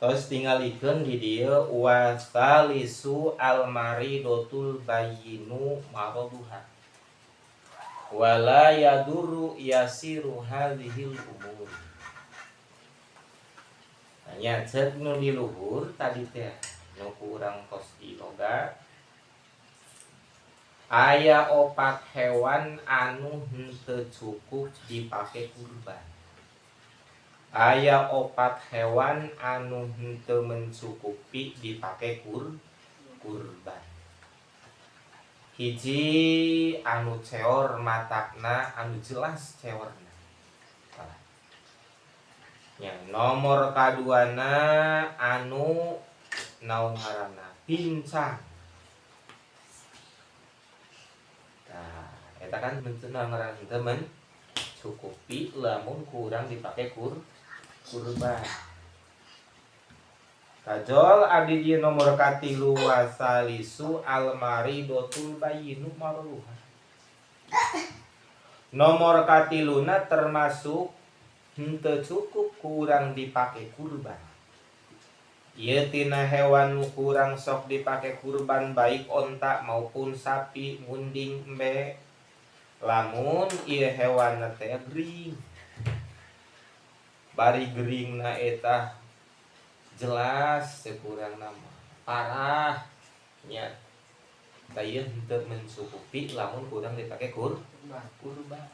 Terus tingalikeun di dieu wasalisu almaridotul bayyinu maraduha wala yadurru yasiru hadhil umur. Nya, cek nu di luhur tadi teh nu kurang tos diloga, aya opat hewan anu henteu cukup dipake kurban, aya opat hewan anu henteu mencukupi dipake kurban. Hiji, anu ceor matakna, anu jelas ceorna. Ya, nomor kaduana anu naon ngaranna, pincang. Nah, eta kan henteu ngaran henteu mencukupi lamun kurang dipake kurban. Kajol adi di nomor katilu wasalisu almaridotul bayyinu maraduha. Nomor katiluna termasuk henteu cukup kurang dipake kurban. Ieu tina hewan nu kurang sok dipake kurban, baik onta maupun sapi, munding, embe. Lamun ieu hewan teh gering, bari geringna eta jelas sekurang nama parah nya. Tah, ieu henteu mencukupi lamun kurang dipake kurban.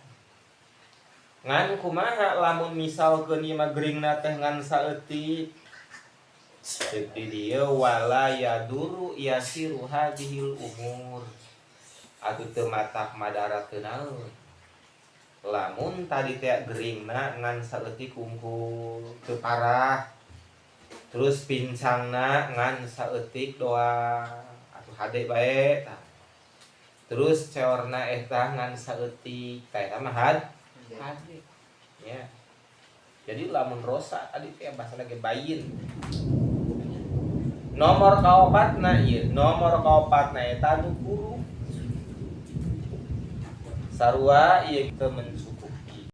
Ngan kumaha lamun misalkeun ieu mah geringna teh ngan saeutik? Ceuk di dieu wala yaduru yasiru hadhil umur, atuh teu matak madarat teu naon lamun tadi teh geringna ngan saeutik kungkul, teu parah, terus pincangna ngan saeutik doang, atuh hade bae tah, terus ceorna eta ngan saeutik, tah eta mah hade ya. Jadi lamun rosa tadi teh bahasa lagi bayin. Nomor kaopatna ieu, nomor kaopatna eta nu kuru, sarua ieu teu mencukupi.